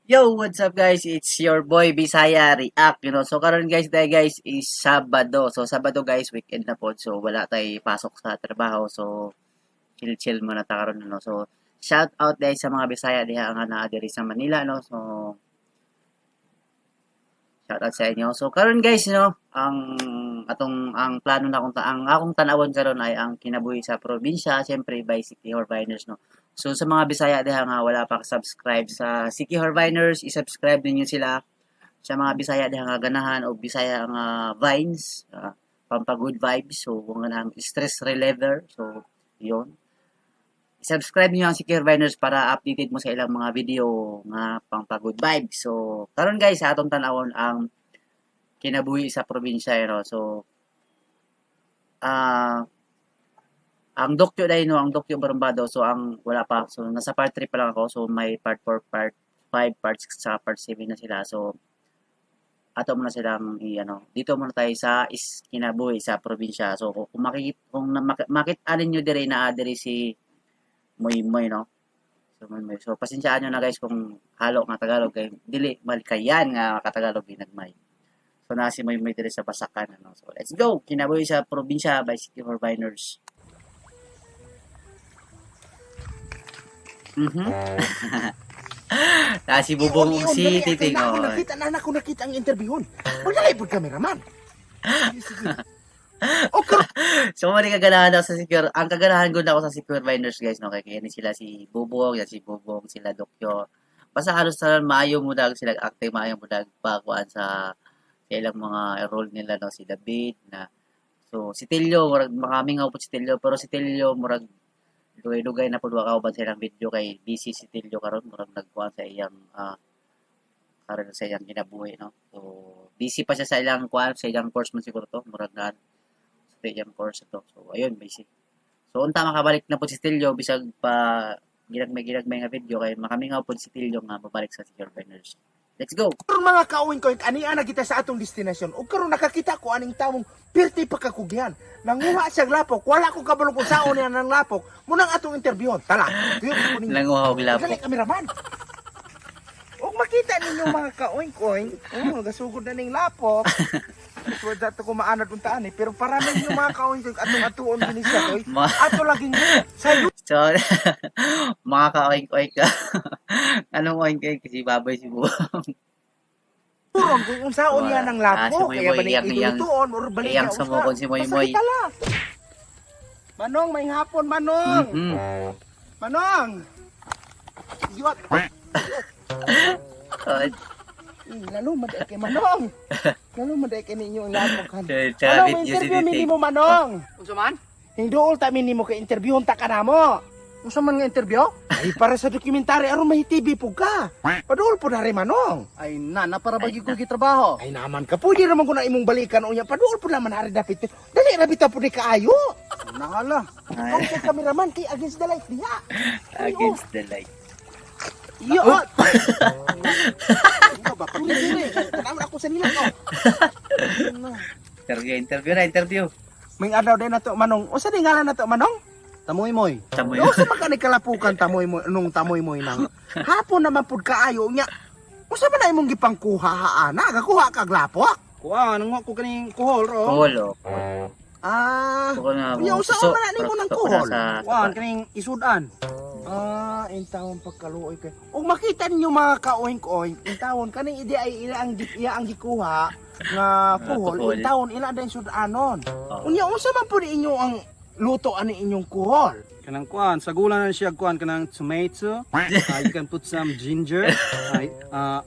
Yo, what's up, guys? It's your boy Bisaya React. So karon guys, dahil guys is Sabado. So Sabado guys, weekend na po. So wala tay pasok sa trabaho. So chill chill muna ta karon, no. So shout out guys sa mga Bisaya diha nga naa diri sa Manila, no. So shout out sa inyo. So karon guys, no, ang atong ang plano na kung ang akong tan-awon karon ay ang Kinabuhi sa Probinsya, siyempre by Siquijor Viners, no. So sa mga Bisaya diha nga wala pa subscribe sa Siquijor Viners, i-subscribe ninyo sila. Sa mga Bisaya diha nga ganahan og Bisaya nga vines, pampa good vibes, so kung ganahan stress reliever, so yon. I-subscribe niyo ang Siquijor Viners para updated mo sa ilang mga video nga pampa good vibes. So karon guys, sa atong tan-awon ang Kinabuhi sa Probinsya. So ang Dokyo dahil, no, ang Dokyo Barumbado, so ang wala pa. So nasa part 3 pa lang ako. So may part 4, part 5, part 6, sa part 7 na sila. So ato muna silang i-ano. Dito muna tayo sa is Kinabuhi sa Probinsya. So kung makikita kung makit-an niyo dire na diri si Moy Moy, no. So Moy Moy. So pasensyaan niyo na guys kung halo nga Tagalog kay dili malikayan nga katagalog ginagmay. So na si Moy Moy diri sa Basakan, ano. So let's go. Kinabuhi sa Probinsya by Siquijor Viners. Na si Bubong ug si Titing. Na ako Oh. nakita na ako nakita ang interviewon. Magdalay pud cameraman. Sige, sige. O karon So mali kaganahan ako sa Secure. Ang kaganahan ko na ako sa Siquijor Viners guys, no, kay kaya ni sila si Bubong, yan si Bubong, sila Dokyo. Basta halos tanan maayo mo dag sila acting, maayo mo dag pakuan sa ilang mga role nila, no, si David na. So si Tilio, murag makamingaw po si Tilio, pero si Tilio murag dugay-dugay na pud wa kauban sa ilang video kay busy si Tilio karon, murag nagkuan sa iyang karon sa iyang kinabuhi, no. So busy pa siya sa ilang kuan, sa ilang course man siguro to, murag na sa iyang course to. So ayun, busy. So unta makabalik na po si Tilio bisag pa ginagmay-ginagmay nga video kay makamingaw po si Tilio nga mabalik sa Siquijor Viners. Let's go. Mga kaoink oink, ani ana kita sa atong destinasyon. Ug karon nakakita ko aning tawong pirti pa kakugyan. Nanguha siya lapok, wala ko kabalo kung saon niya nang lapok. Munang atong interviewon. Tala, tuyo ko ninyo. Nanguha og lapok. Dali, cameraman. Ug makita ninyo mga kaoink oink, oh, gasugod na ning lapok. So dato ko maanad untaan eh, pero para ninyo mga kaoink oink, atong atuon dinhi siya oy. Ato laging sa So, mga ka-oink-oink ka. Anong oink-oink? Kasi baboy si Bubong. Turon kung unsaon niya ng Ah, si lapok, Moy kaya Moy, ba ning ilulutuon or balik iyang niya usa. sumukon si Moy Basta Moy. kita lang. Manong, may hapon, Manong. Manong. Yot. Oh, Lalo maday kay Manong. Lalo maday kay ninyo ang lapok han. Sa Manong, may video si interview mi Titing. nimo, Manong. Unsa man? Hingduol ta mi nimo kay interviewon ta kanamo. Unsa man nga interview? Ay para sa dokumentary aron may TV pug ka. Paduol po na rin, Manong. Ay na, na para Ay, bagi na. ko gitrabaho. Ay naman ka, pwede naman ko na imong balikan unya. Paduol po naman hari dapit. Dali ra bitaw po ni kaayo. Nahala. Ay, Ang kay cameraman kay against the light diha. against the light. Iyo. Ano ba pag Tanaw ako sa nila oh. Interview, interview na, interview. May adlaw din nato, Manong. Usa di ngalan nato, Manong? Tamoy moy. Tamoy. Usa man ka ni kalapukan tamoy mo nung tamoy moy nang. Hapon naman pud kaayo nya. Usa man na imong gipangkuha ha ana? Gakuha kag lapok? Kuha nang ko kaning kuhol ro. Kuhol, oh. Ah. Kuhol na. Unya, mga usa suso. man na nimo ng Suso kuhol. na sa Kuha kaning isudan. Ah, intawon pagkaluoy kay. Ug makita ninyo mga kaoink-oink, intawon kaning idi ay ila ang iya ang gikuha nga kuhol, kuhol. intawon ila din sudanon. Oo. Unya unsa man pud inyo ang luto ani inyong kuhol? Kanang kuan, sagulan na siya kuan kanang tomato. You can put some ginger,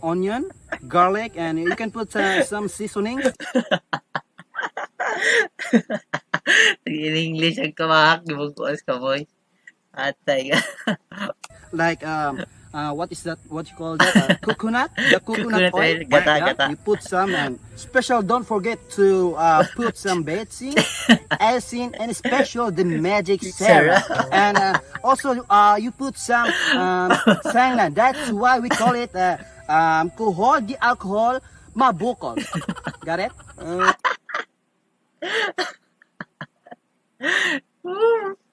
onion, garlic, and you can put some seasoning. In English ang kamahak, gibukuas ka, boy. Atay ka. Like what is that? What you call that? Coconut? The coconut Coconut oil. oil. Gata, Yeah, gata. you put some and special. Don't forget to put some betsin, asin, and special the magic syrup. And also you put some sanglan. That's why we call it kuhol the alcohol mabukol. Got it?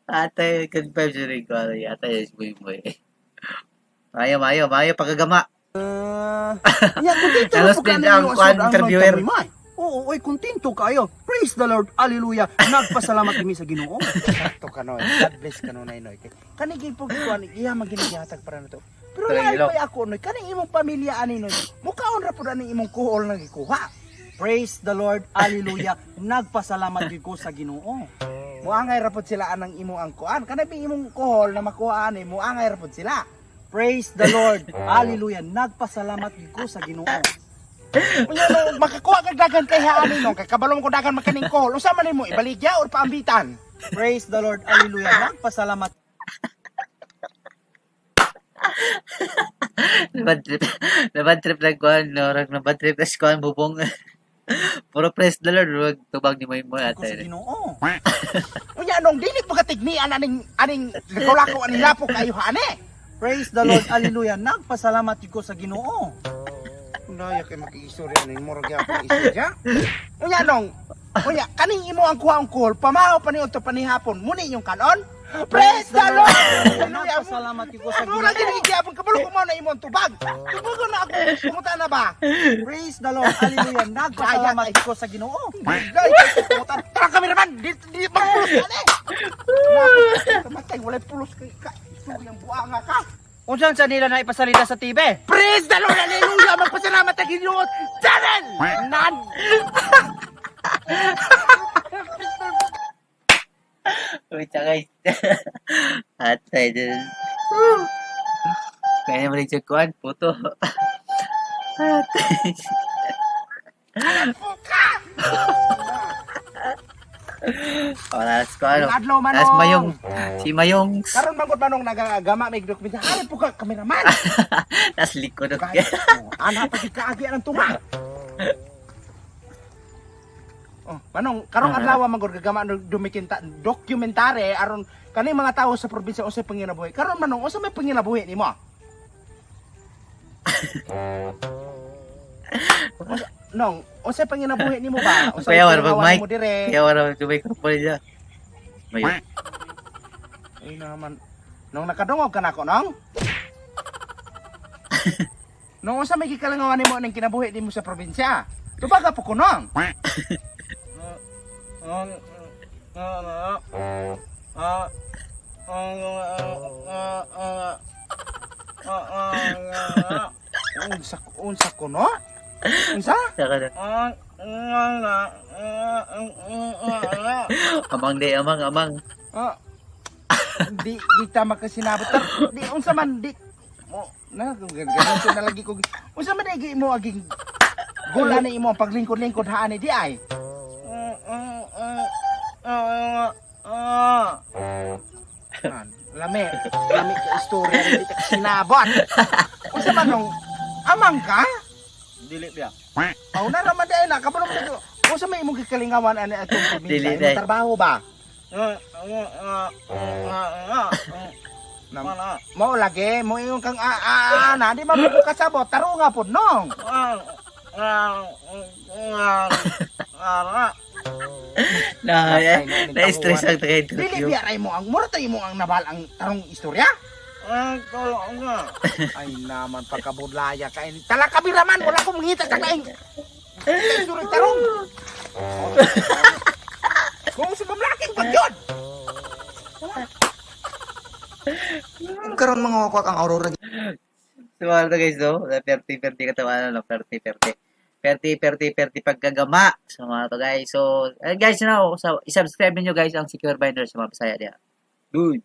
Atay, good vibes rin ko. Atay, si Boy Boy. Mayo, mayo, mayo, pagkagama. Nya kontento Nalos ra po ka din ninyo ang kuan, ang sud-ang interviewer. Noy Maymay. Oo, oy, kontento kayo. Praise the Lord. Hallelujah. Nagpasalamat kami sa Ginoo. Sakto ka, Noy. God bless ka, Noy, Noy. Kani gipog kuan iya man ginigihatag para nato. Pero Tuloy, lahi ilok. pa ako, Noy. Kaning imong pamilya ani, Noy. Mukaon ra pud ani imong kuhol nga gikuha. Praise the Lord. Hallelujah. Nagpasalamat gyud ko sa Ginoo. Muangay ra pud sila anang imong ang kuan. Kanay bing imong kuhol na makuha ani, muangay ra pud sila. Praise the Lord. Hallelujah. Nagpasalamat gyud ko sa Ginoo. Unya no, makakuha kag dagan kay ani no, kay kabalo mo kung dagan makaning kuhol. Unsa man nimo ibaligya or paambitan? Praise the Lord. Hallelujah. Nagpasalamat Nabad trip. Nabad trip lang kuan, no, rag nabad trip na si kuan bubong. Puro press the Lord, wag tubag ni Moy ko sa ate. Ginoo. Unya nong dili pa katignian aning aning lako aning lapok kayo ani. Praise the Lord. Hallelujah. Nagpasalamat gyud ko sa Ginoo. Naya kay makiistorya ning murag gyapon istorya. Unya nong, unya kaning imo ang kuha ang kuhol, pamahaw pa ni udto panihapon, muni inyong kanon. Praise the Lord. Hallelujah. Nagpasalamat gyud ko sa Mura Ginoo. gini gyapon kabalo ko mao na imo ang tubag. Tubagon na ako, kumuta na ba? Praise the Lord. Hallelujah. Nagpasalamat gyud ko sa Ginoo. Ay, kumuta. Tara kameraman, di di magpulos ka ni. Matay, walay pulos kay ka. Istorya ang buanga ka. Unsa sa nila na ipasalita sa TV? Praise the Lord! Hallelujah! Magpasalamat ang Ginoo! Channel! Nan! Wait, guys. Ate, dun. Kaya mo rin siya kuan, puto. Ate. Puka! Wala, sa kuan. Adlaw manong! As mayong, si Mayong. Karon bangkot manong nagagama may dokumenta. Ari puka kameraman! Tas likod. Kahit, oh, ana pa gid kaagi ang tunga. Oh, manong karong adlaw man gud gagama og dokumenta dokumentare aron kani mga tawo sa probinsya unsay panginabuhi. Karon manong unsa may panginabuhi nimo? Nong, unsay panginabuhi nimo ba? Unsay Kaya wala pag kalingawan mic. nimo dire? Kaya wala mag microphone niya. Mayong. Ay naman. Nong nakadungog ka nako, nong? Nong unsa may gikalingawan nimo ning kinabuhi nimo sa probinsya? Tubaga po ko, nong. Unsa unsa ko no? Unsa? Saka na. Amang di, amang, amang. Ah, di di tama ka sinabot. Di unsa man di mo na ganun na lagi ko. Unsa man di mo aging gula na imo ang paglingkod-lingkod haan ni di ay. Man, lami, lami ka istorya di ta sinabot. Unsa man nung amang ka? Dili biya. Aw na raman di ay na kabalo mo dito. Unsa may imong gikalingawan ani atong Dili, probinsya? day. Imong trabaho ba? Na, mao lagi, mo ingon kang a a a na di man mo kasabot, taro nga pod nong. Na, Patay na, na-stress ang Dili taga-interview. biya ray mo ang mura tayo mo ang nabal ang tarong istorya. Ay naman pagkabudlaya ka. Tala kameraman, wala ko mangita sa laing. Istorya tarong. Kung sa mamlaking pag yun. Karon mga wakwak ang Aurora So, ano to guys, no? Perti, perti katawanan, no? Perti, perti. Perti, perti, perti pagkagama. So, mga to guys. So, guys, you know, so, isubscribe niyo guys ang Secure Binder sa mga Bisaya diya. Dudes.